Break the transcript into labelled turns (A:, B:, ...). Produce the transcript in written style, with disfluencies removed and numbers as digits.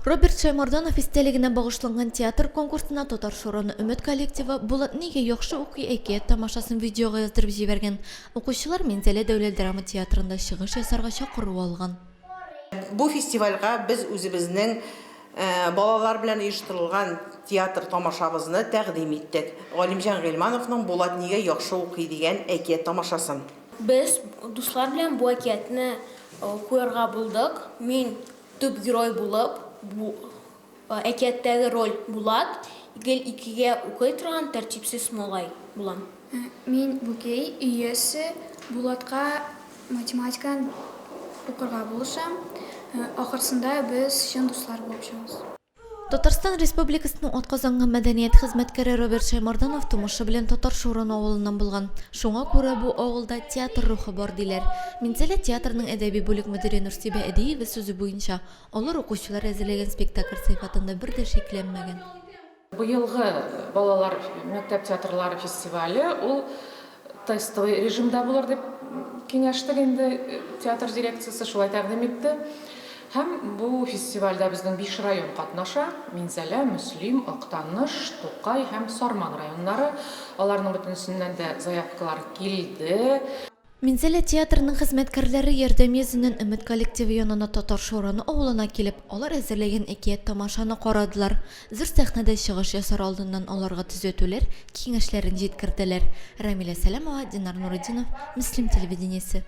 A: Роберт Шәймарданов истәлегенә багышланган театр конкурсына Татар Шураны Өмет коллективы Булат нигә яхшы укый әкият тамашасын видеога яздырып җибәргән. Укучылар Минзәлә дәүләт драма театрында чыгыш ясарга чакыру алган.
B: Бу фестивальгә без үзебезнең балалар белән оештырылган театр тамашабызны тәкъдим иттек. Галимҗан Гыйльмановның Булат нигә яхшы укый дигән әкият тамашасын.
C: Без дуслар белән бу әкиятне куярга булдык. Мин Төп герой булып, бу әкияттәге роль Булат, гел икегә укый торган тәртипсез малай булам.
D: Мин Бүкәй иясе Булатка математикадан укырга булышам. Ахырсында без чын дуслар булып чыгабыз.
A: Татарстан Республикасының атказанган мәдәният хезмәткәре Роберт Шәймарданов тумышы белән Татар Шуран авылыннан булган. Шуңа күрә бу авылда театр рухы бар, диләр. Минзәлә театрының әдәби бүлек мөдире Нурсибә Әдиева сүзе буенча, алар укучылар әзерләгән спектакль сыйфатында бер дә шикләнмәгән.
E: Быелгы балалар мәктәп театрлары фестивале ул тестовый режимда булыр дип киңәштек инде, театр дирекциясе шулай тәкъдим итте. Һәм бу фестивальдә безнең биш район катнаша, Минзәлә, Мөслим, Актаныш, Тукай һәм Сарман районнары. Аларның бөтенесеннән дә заявкалар килде.
A: Минзәлә театрының хезмәткәрләре ярдәм йөзеннән Өмет коллективы янына Татар Шураны авылына килеп, алар әзерләгән әкият-тамашаны карадылар. Зур сәхнәдә чыгыш ясар алдыннан аларга төзәтүләр, киңәшләрен җиткерделәр. Рамилә Сәләмова, Динар Нуретдинов, Мөслим телевидениесе.